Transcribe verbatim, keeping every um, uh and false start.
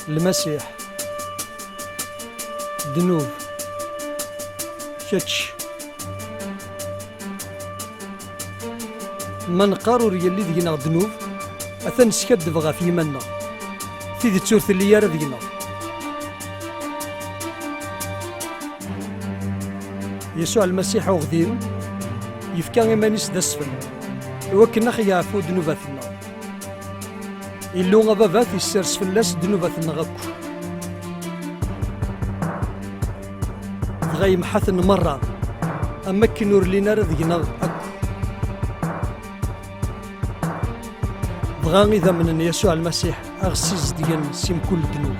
Lmasiḥ. Ddnub. Kečč. Ma neqqar ur yelli deg-neɣ ddnub, atan neskaddeb ɣef yiman-nneɣ. Tidet ur telli ara deg-neɣ. Yasuɛ Lmasiḥ uɣdim yefka iman-is d asfel i wakken aɣ-yeɛfu ddnubat-nneɣ. Illu Ababat issers fell-as ddnubat-nneɣ akk. Dɣa yemḥa-ten merra, am akken ur llin ara deg-neɣ akk. Dɣa idammen n Yasuɛ Lmasiḥ a ɣ-ssizdgen si mkul ddnub.